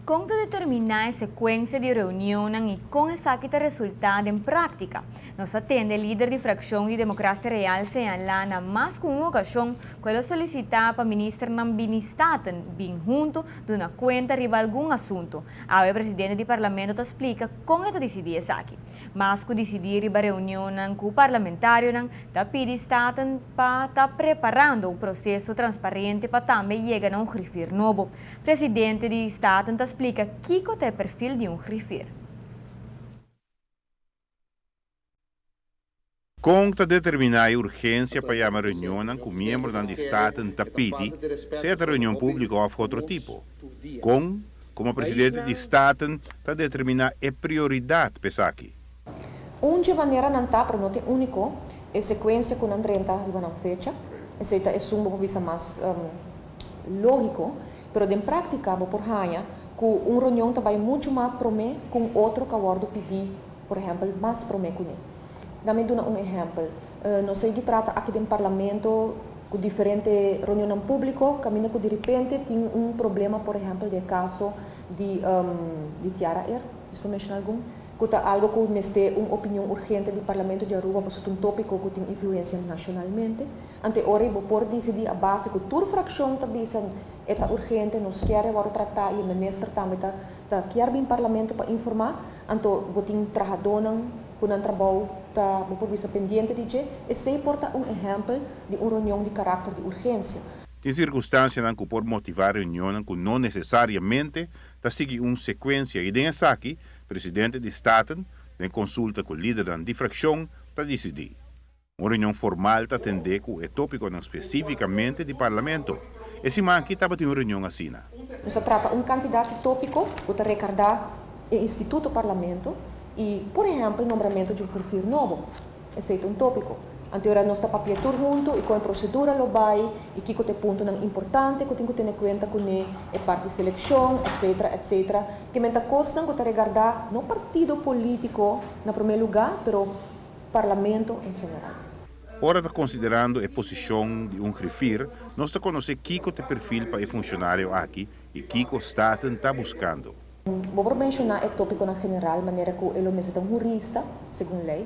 Kon ta determiná e sekuensia di reunionnan i kon esaki ta resultá den práktika? Nos a tende lider di frakshon di Demokrasia Real señalá na mas ku un okashon ku el a solisitá pa ministernan bini Staten bin huntu duna kuenta riba algun asuntu. Awe presidente di parlamento ta splika kon e ta disidí esaki. Mas ku disidí riba reunionnan ku parlamentarionan, ta pidi Staten pa ta preparando un proseso transparente pa tambe yega na un grifir nobo. Presidente di Staten ta splika kiko ta e perfil di un grifir. Kon ta determiná e urgensia pa yama reunionnan ku miembronan di Staten ta pidi, sea ta reunion públiko òf otro tipo? Kon, komo presidente di Staten, ta determiná e prioridat pa esaki? Un dje maneranan ta, pero no ta e úniko, e sekuensia ku nan drenta riba nan fecha. Esei ta esun bo por bisa mas lógiko, pero den práktika bo por haña ku un reunion ta bai muchu mas promé ku un otro ku a wòrdu pidí, por ehèmpel, mas promé kuné. Na mi duna un ehèmpel. Nos a yegi trata aki den Parlamento ku diferente reunionnan públiko kaminda ku diripente tin un problema, por ehèmpel den e kaso di di Tiara Air, nos por menshoná algun, ku ta algu ku mester un opinion urgente di Parlamento di Aruba pasobra ta un tópiko ku tin influensia nashonalmente. Anto e ora ei bo por disidí a base ku tur frakshon ta bisa e ta urgente, nos kier e wòrdu tratá i e minister tambe ta ta kier bin Parlamento pa informá, anto bo tin trahadónan ku nan trabou ta, bo por bisa, pendiente di dje, esei por ta un ehèmpel di un reunion di karakter di urgensia. Tin sirkunstansianan ku por motivá reunionnan ku no nesesariamente ta sigui un sekuensia i den esaki presidente di Staten, den konsulta ku lidernan di frakshon, ta disidí. Un reunion formal ta atendé ku e tópikonan spesífikamente di Parlamento. E siman aki tabatin un reunion asina. Nos ta trata un kantidat di tópiko ku ta rekardá e instituto Parlamento i, por ehèmpel, nombramentu di un grifir nobo. Esei ta un tópiko. Anto ora nos ta papia tur huntu i kon e prosedura lo bai i kiko ta e puntonan importante ku tin ku tene kuenta kuné, e parti selekshon, etsetera, etsetera. Kimen ta kosnan ku ta regardá no partido polítiko na promé lugá, pero Parlamento en general. Ora ta konsiderando e posishon di un grifir, nos ta konosé kiko ta e perfil pa e funshonario aki i kiko Staten ta buskando. Bo por menshoná e tópikonan general manera ku e lo mester ta un hurista, segun lei,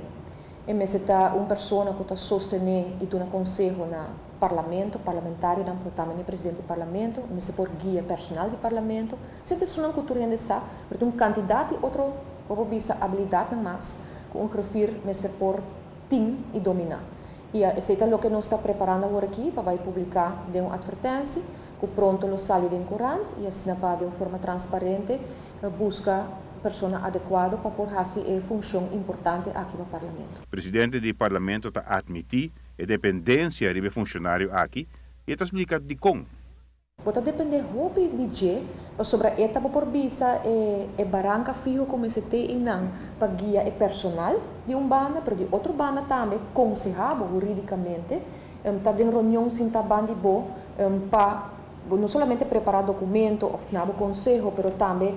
e mester ta un persona ku ta sostené i duna konseho na Parlamento, parlamentarionan, pero tambe na e presidente di Parlamento, e mester por guia personal di Parlamento. Esei ta esunnan ku tur hende sa, pero tin un kantidat di otro, bo por bisa, abilidatnan mas. Ku un grifir mester por tin i dominá. I esei ta loke nos ta preparando awor aki pa bai publiká den un atvertensi ku pronto lo sali den korant i asina pa den un forma transparente buska persona adekuado pa por hasi e funshon importante aki pa Parlamento. Presidente di Parlamento ta atmití e dependensia riba e funshonario aki i e ta splika dikon. Bo ta dependé hopi di dje, pasobra e ta bo por bisa e e baranka fiho ku mester te einan pa guia e personal di un banda, pero di otro banda tambe konsehá bo hurídikamente, ta den reunion sintá ban di bo pa bo no solamente prepará dokumento òf na bo konseho, pero tambe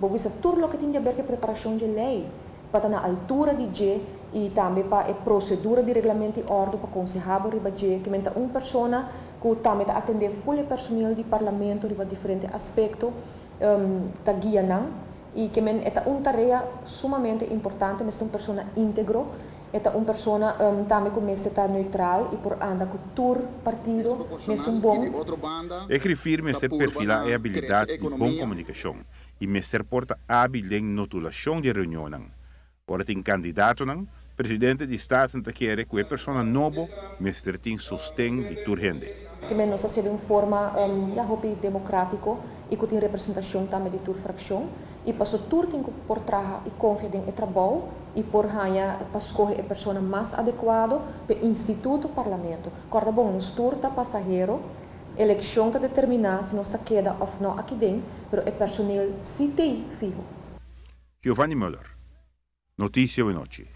bo bisa tur loke tin di aber ku e preparashon dje lei, pa ta na altura di dje i tambe pa e prosedura di reglamento i òrdu pa konsehá bo riba dje, ke men ta un persona ku tambe ta atendé ful e personeel di Parlamento riba diferente aspekto, ta guia nan i ke men e ta un tarea sumamente importante, mester un persona íntegro, e ta un persona tambe ku mester ta neutral i por anda ku tur partido mesun bon. E grifir mester perfilá e abilidat di bon komunikashon i mester por ta ábil den notulashon di e reunionnan. Ora tin kandidatonan, presidente di Staten ta kere ku e persona nobo mester tin sosten di tur hende. Ke men nos hasié den un forma ya hopi demokratiko i ku tin representashon tambe di tur frakshon i paso tur tin ku por traha i konfia den e trabou i por haña pa skohe e persona mas adekuado p'e instituto parlamento. Kòrda bon, nos tur ta pasahero, elekshon ta determiná si nos ta keda òf nò aki den, pero e personeel si t'ei fiho. Giovanni Muller, Noticia Wenochi.